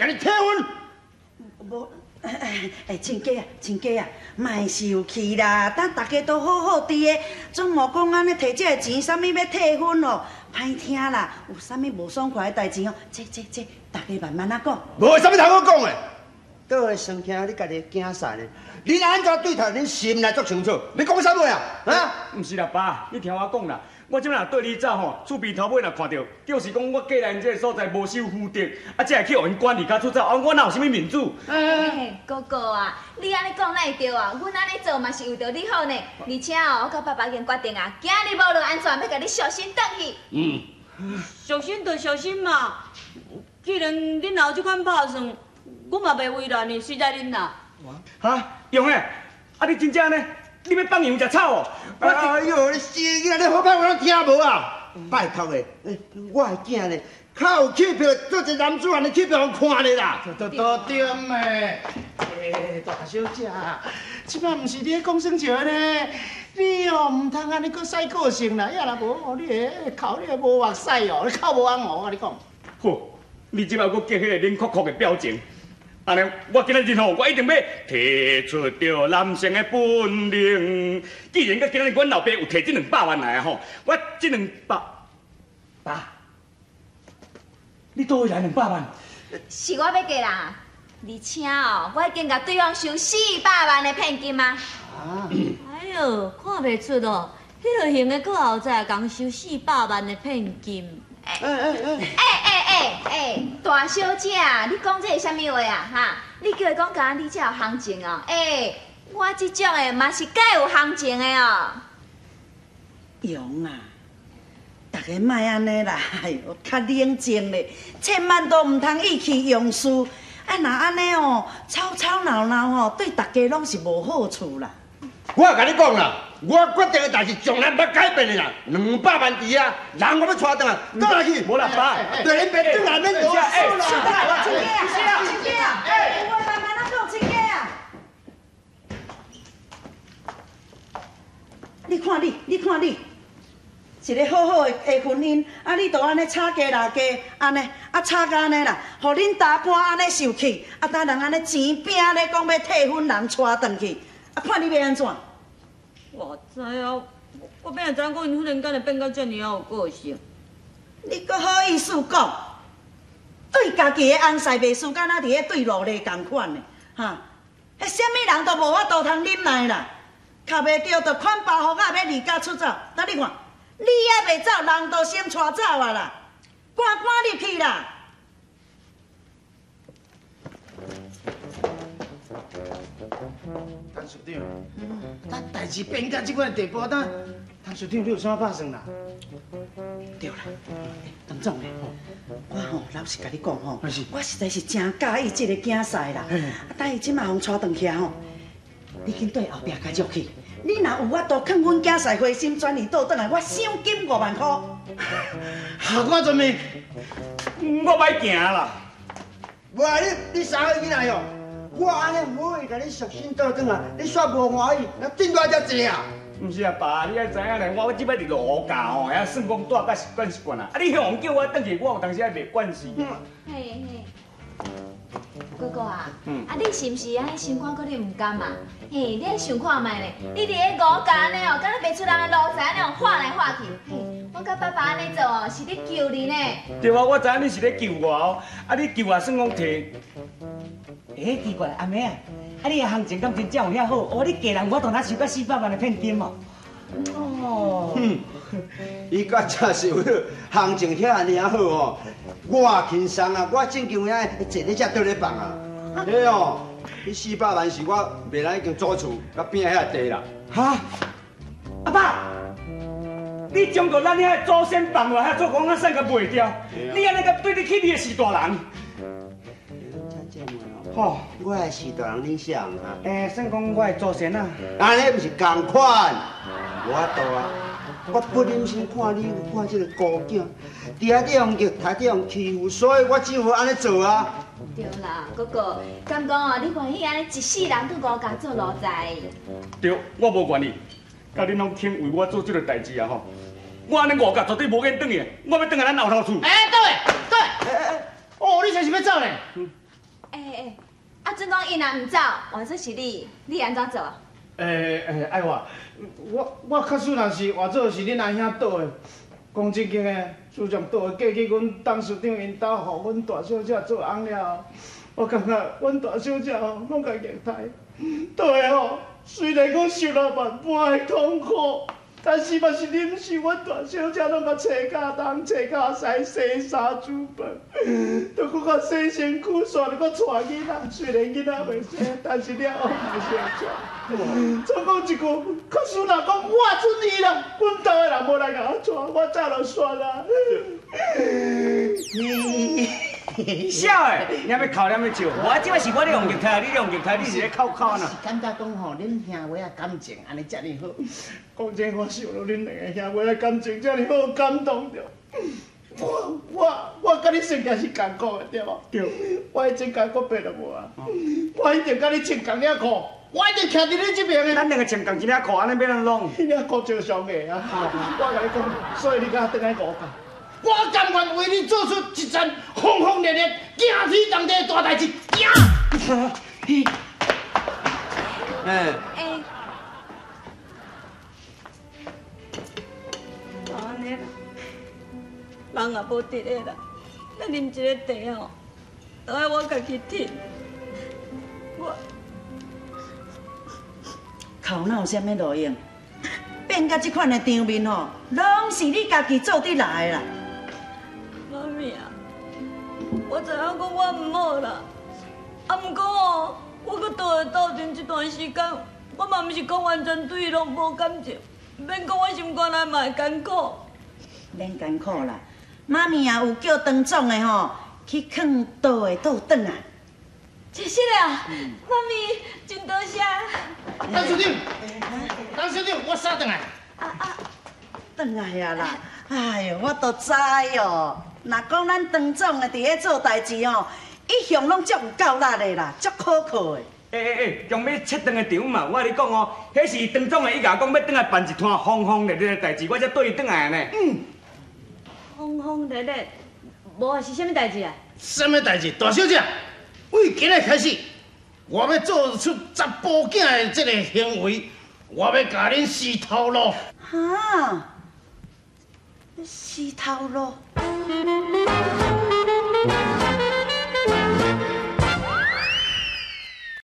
共你退婚。無，哎，親家啊，親家啊，莫受氣啦，等大家都好好佇的，總無講按呢提這个錢，啥物欲退婚哦，歹聽啦，有啥物無爽快的代誌哦，這這這，大家慢慢仔講。無啥物通好講的，倒會生聽你家己的囝婿呢？恁按怎對待恁心內足清楚？你講啥話啊？啊？毋是啦，爸，你聽我講啦。我這擺若綴你走吼，厝邊頭尾若看著，就是講我嫁來𪜶這个所在無守婦德，啊，才會去予𪜶趕離家出走。啊，我哪有啥物面子？欸，哥哥啊，你按呢講哪會對啊？阮按呢做嘛是為著你好呢。而且哦，我佮爸爸已經決定啊，今日無論按怎，欲共你小心轉去。嗯。小心就小心嘛，既然恁若有這款拍算，阮嘛袂為難你，隨在恁啦。哈，楊的，啊你真正呢？你欲放羊食草哦？哎喲，你死囡仔，你好歹話攏聽無啊？拜託的，我的囝呢，較有氣魄，做一個男子漢的氣魄，予看咧啦。都都對的，欸，大小姐，這擺毋是你咧講耍笑呢？你哦，毋通按呢閣使個性啦，抑若無哦，你會哭你會無目屎哦，你哭無紅哦，我共你講。好，你這擺閣激彼個冷酷酷的表情。按呢，我今仔日吼，我一定欲提出著男性的本領。既然佮今仔日阮老爸有提這200萬來吼，我這兩百，爸，你佗位來兩百萬？是我欲嫁人，而且哦，我已經共對方收四百萬的騙金啊！哎喲，看袂出哦，彼落型的閣後仔共收四百萬的騙金。欸欸欸欸，大小姐，你講這是啥物話啊？哈，你叫伊講敢若你才有行情哦？欸，我這種的嘛是蓋有行情的哦。楊啊，大家莫按呢啦，哎喲，較冷靜咧，千萬都毋通意氣用事。啊，若按呢哦，吵吵鬧鬧吼，對大家攏是無好處啦。我共你講啦，我決定的代誌從來毋捌改變的啦。200萬佇遐，人我欲帶轉來，轉來去。無啦，爸，對恁爸轉來免多說啦。親家，親家，有話慢慢仔講，親家啊。你看你，你看你，一个好好的婚姻，啊，你就按呢吵架鬧架，按呢，啊吵甲按呢啦，予恁大官按呢受氣，啊，等人按呢錢餅咧講欲退婚，人帶轉去，啊，看你欲按怎？我知啊，我欲按怎知影講𪜶忽然間會變甲遮爾仔有個性？你閣好意思講？對家己的翁婿袂輸，敢若佇咧對奴隸仝款的，哈！彼啥物人都無法度通忍耐啦，敲袂著就款包袱仔欲離家出走。那你看，你猶袂走，人都先帶走啊啦！趕趕入去啦！董事長，咱代誌變到這款地步，咱董事長你有啥拍算啦？對啦，董總咧，我吼老實共你講吼，我實在是誠佮意這個囝婿啦。啊，等伊這馬予𪜶帶轉去吼，你緊綴後壁共約去。你若有法度勸阮囝婿回心轉意倒轉來，我賞金5萬箍。效果怎麼？我歹行啦。無啊，你三歲囡仔喲。我按呢，我會共你贖身倒轉來，你煞無歡喜，那進偌遮濟啊？毋是啊，爸，你愛知影咧，我這擺佇羅家吼，遐算講住甲習慣習慣啊。啊，你向叫我轉去，我有當時仔袂慣勢。嘿嘿，哥哥啊，啊你是毋是按呢心肝閣咧毋甘啊？嘿，你愛想看覓咧？你佇咧吳家按呢哦，敢若袂出人的奴才按呢予喊來喊去。嘿，我佮爸爸按呢做哦，是咧救你呢。對啊，我知影你是咧救我哦。啊，你救我算講提。欸，奇怪，阿妹啊，啊你的行情敢真正有遐好？哦，你嫁人我都若收甲400萬的騙金哦。哦，哼，伊敢真是有行情遐爾好哦，我輕鬆啊，我正經有影坐咧遮倒咧放啊。彼哦，彼400萬是我賣咱彼間祖厝佮邊仔遐地啦。哈，阿爸，你將著咱遐祖先放落遐祖公仔产共賣掉，你按呢共對得起你的序大人？吼，我的序大人恁啥人啊？欸，算講我的祖先啊。按呢毋是仝款，無法度啊！我不忍心看你看這個孤囝，佇遐你予人叫，佇遐予人欺負，所以我只好按呢做啊。對啦，哥哥，敢講哦，你願意按呢一世人佇吳家做奴才？對，我無願意。佮恁攏肯為我做這個代誌啊吼！我按呢吳家絕對無免轉去，我欲轉來咱後頭厝。欸，對對，哦，你這是欲走呢？欸欸，啊，准讲伊若毋走，换做是你，你按怎做啊？欸欸，爱华，我确实若是换做是恁阿兄倒的，讲真经的，自从倒的过去，阮董事长𪜶兜予阮大小姐做翁了后，我感觉阮大小姐吼拢共虐待，倒的吼虽然讲受了万般的痛苦，但是嘛是忍受阮大小姐拢共揣甲东揣甲西，洗衫煮饭，都阁较洗身躯，煞咧阁带囡仔。虽然囡仔袂生，但是了后嘛是会带。总讲一句，确实若讲我准伊啦，阮兜的人无来共我带，我早就煞啦。痟的，你欲哭，你欲笑？我这摆是我咧用虐待，你咧用虐待，你是咧哭哭啊？是感觉讲吼，恁兄妹仔感情按呢遮尔好，讲真，我受了恁两个兄妹仔感情遮尔好感动著。我佮你性格是仝款的，对无？对。我以前共我变了无啊？我一定佮你穿仝领裤，我一定徛伫你这边的。咱两个穿仝一领裤，按呢欲按怎弄？彼领裤招伤个啊！我共你讲，所以你佮我转来五甲。我甘愿为你做出一件轰轰烈烈、惊天动地的大代志，惊！哎。欸。按呢啦，人也无伫咧啦，咱啉一个茶吼，都爱我家己啜。我哭哪有啥物路用？变甲这款的场面吼，拢是你家己做得来的啦。妈咪啊，我知影讲我毋好啦，啊，毋过吼，我阁倒来斗阵这段时间，我嘛毋是讲完全对伊拢无感情，免讲我心肝内嘛会艰苦。免艰苦啦，妈咪也有叫张总的吼去劝倒的倒转来。真实啊，妈咪，真多谢。董事长，董事长，我啥转来？转来啊啦！哎哟，我都知哦。若讲咱张总的伫咧做代志吼，一向拢足有够力的啦，足可靠的。欸欸欸，强欲切断的场嘛，我共你讲哦，彼是张总的，伊共我讲欲转来办一摊轰轰烈烈的代志，我才缀伊转来的呢。嗯。轰轰烈烈，无啊是啥物代志啊？啥物代志？大小姐，为今日开始，我欲做出查埔囝的这个行为，我欲共恁死头路。哈？死头路？